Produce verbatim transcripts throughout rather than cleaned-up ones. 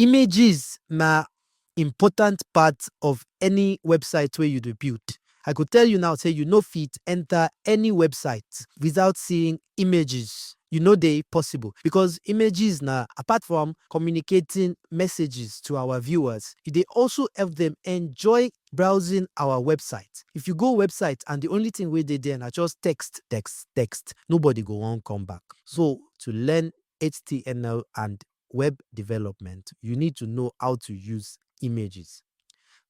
Images na important part of any website wey you dey build. I go tell you now say you no fit enter any website without seeing images. You know they possible because images na, apart from communicating messages to our viewers, e dey also help them enjoy browsing our website. If you go website and the only thing wey dey there na just text, text, text, nobody go wan come back. So to learn H T M L and web development, you need to know how to use images.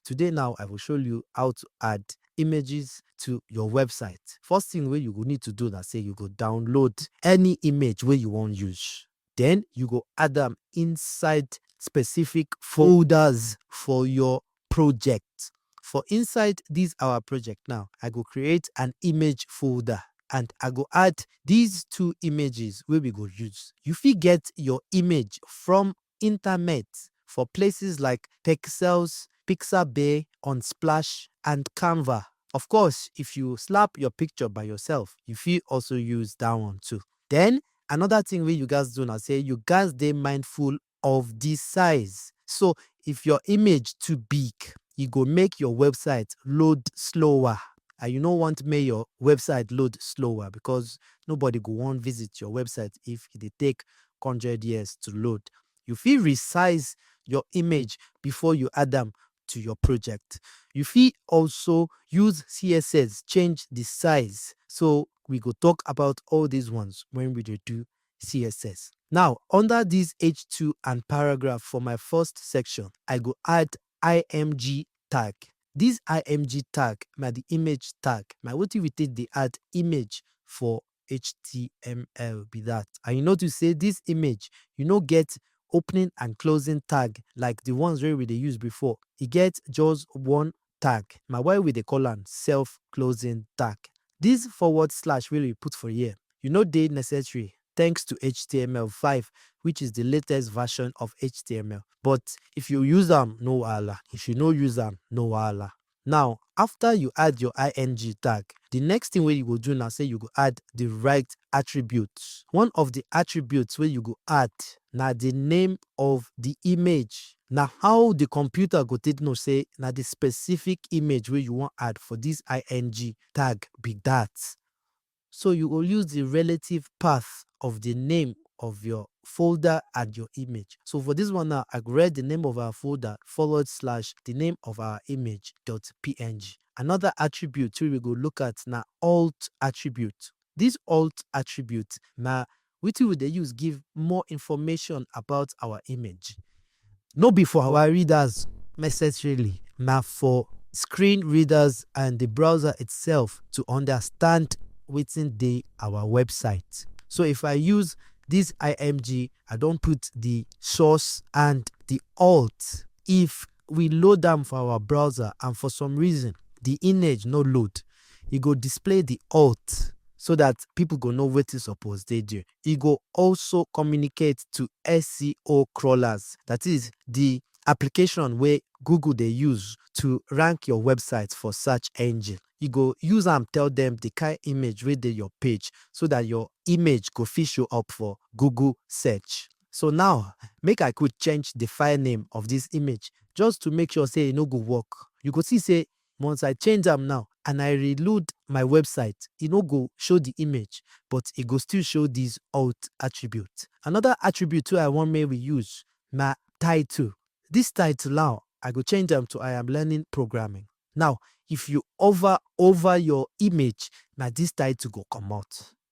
Today now, I will show you how to add images to your website. First thing wey you go need to do na say you go download any image wey you wan use. Then you go add am inside specific folders for your project. For inside this our project now, I go create an image folder and I go add these two images wey we go use. You fit get your image from internet for places like Pexels, Pixabay, Unsplash, and Canva. Of course, if you slap your picture by yourself, you fit also use that one too. Then another thing wey you guys do na say you guys dey mindful of the size. So if your image too big, e go make your website load slower. And you no want make your website load slower because nobody go wan visit your website if e dey take hundred years to load. You fit resize your image before you add am to your project. You fit also use C S S change the size. So we go talk about all these ones when we dey do C S S. Now, under this H two and paragraph for my first section, I go add I M G tag. This I M G tag na the image tag. Na wetin we take dey add image for H T M L be that. And you notice say this image, you no get opening and closing tag like the ones wey we dey use before. E get just one tag. Na why we dey call am self-closing tag. This forward slash wey we put for here, e no dey necessary thanks to H T M L five, which is the latest version of H T M L. But if you use am, no wahala. If you no use am, no wahala. Now, after you add your I M G tag, the next thing wey you go do na say you go add the right attributes. One of the attributes wey you go add na the name of the image. Na how the computer go take know say na the specific image wey you wan add for this I M G tag be that. So you go use the relative path of the name of your folder and your image. So for this one now, I go write the name of our folder forward slash the name of our image dot P N G. Another attribute wey we go look at na alt attribute. This alt attribute na wetin we dey use give more information about our image. No be for our readers necessarily, na for screen readers and the browser itself to understand wetin dey our website. So if I use this I M G, I don put the source and the alt. If we load am for our browser and for some reason the image no load, e go display the alt so that people go know wetin suppose dey there. E go also communicate to S E O crawlers, that is the application wey Google dey use to rank your website for search engine. You go use am tell them the kind image wey dey your page so that your image go fit show up for Google search. So now, make I quick change the file name of this image just to make sure say e no go work. You go see say once I change am now and I reload my website, e no go show the image, but e go still show this alt attribute. Another attribute wey I wan make we use na title. This title now, I go change am to I am learning programming. Now, if you hover over your image, na this title go comot.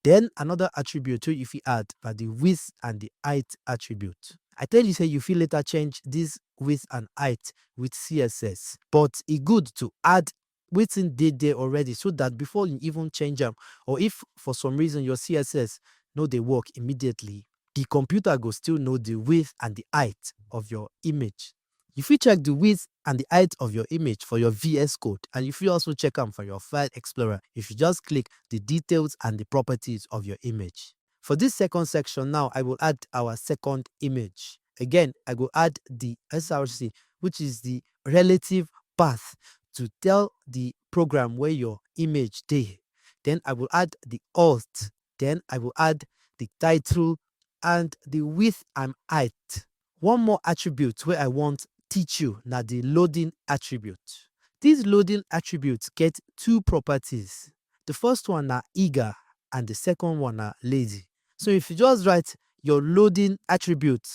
Then another attribute wey you fit add na the width and the height attribute. I tell you say you fit later change this width and height with C S S, but e good to add wetin dey there already so that before you even change am, or if for some reason your C S S no dey work immediately, the computer go still know the width and the height of your image. You fit check the width and the height of your image for your V S Code, and you fit also check am for your File Explorer if you just click the details and the properties of your image. For this second section now, I will add our second image. Again, I go add the S R C, which is the relative path, to tell the program where your image dey. Then I will add the alt. Then I will add the title and the width and height. One more attribute wey I want teach you na the loading attribute. This loading attribute get two properties. The first one na eager and the second one na lazy. So if you just write your loading attribute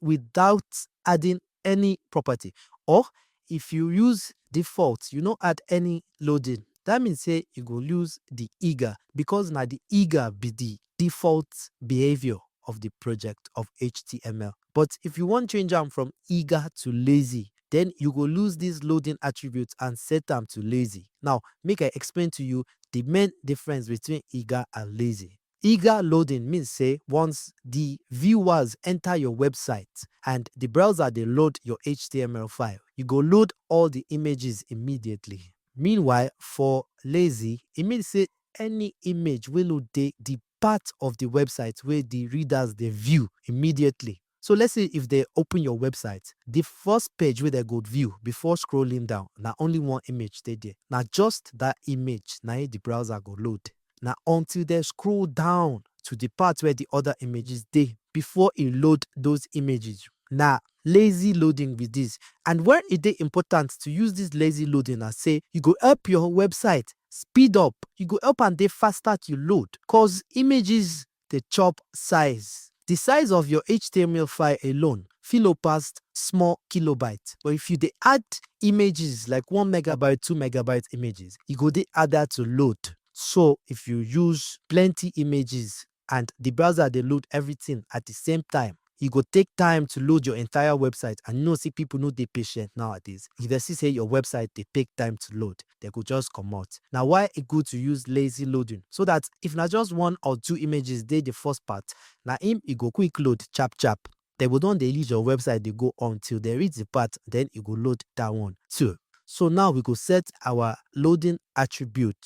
without adding any property, or if you use default, you no add any loading, that means say you go use the eager, because na the eager be the default behavior of the project of H T M L. But if you want change am from eager to lazy, then you go lose this loading attribute and set am to lazy. Now, make I explain to you the main difference between eager and lazy. Eager loading means say once the viewers enter your website and the browser dey load your H T M L file, you go load all the images immediately. Meanwhile, for lazy, e mean say any image wey no dey the part of the website wey the readers dey view immediately. So let's say if they open your website, the first page wey they go view before scrolling down, na only one image dey there. Na just that image na im the browser go load. Na until they scroll down to the part where the other images dey before e load those images. Na lazy loading be this. And where e dey important to use this lazy loading na say you go help your website speed up. You go help am dey faster to load, cause images dey chop size. The size of your H T M L file alone fit no pass small kilobyte. But if you dey add images like one megabyte, two megabyte images, e go dey harder to load. So if you use plenty images and the browser dey load everything at the same time, e go take time to load your entire website, and you know say people no dey patient nowadays. If they see say your website dey take time to load, they go just comot. Na why e good to use lazy loading, so that if na just one or two images dey the first part, na im e go quick load chap chap. They go don dey use your website dey go until they reach the part, then e go load that one too. So now we go set our loading attribute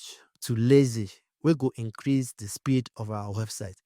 to lazy, wey go increase the speed of our website.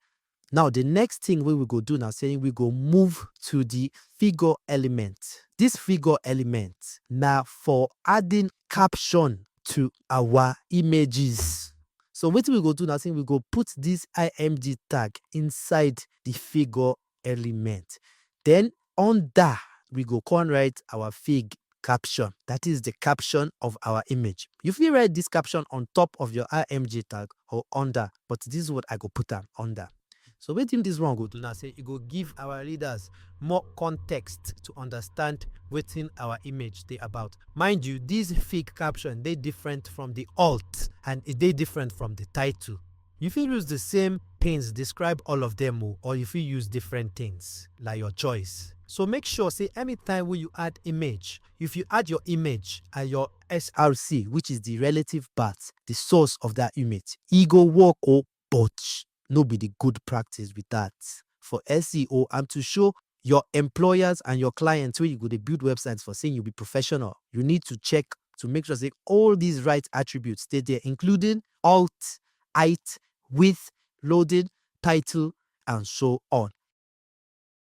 Now, the next thing wey we go do na say we go move to the figure element. This figure element na for adding caption to our images. So wetin we go do na say we go put this I M G tag inside the figure element. Then under, we go come write our fig caption. That is the caption of our image. You fit write this caption on top of your I M G tag or under, but this is what I go put am under. So wetin this one go do na say e go give our readers more context to understand wetin our image dey about. Mind you, this fig caption dey different from the alt and e dey different from the title. You fit use the same things describe all of them o, or you fit use different things, like your choice. So make sure say anytime wey you add image, if you add your image and your S R C, which is the relative path, the source of that image, e go work o, but no be the good practice with that. For S E O and to show your employers and your clients wey you go dey build websites for say you be professional, you need to check to make sure say all these right attributes dey there, including alt, height, width, loading, title, and so on.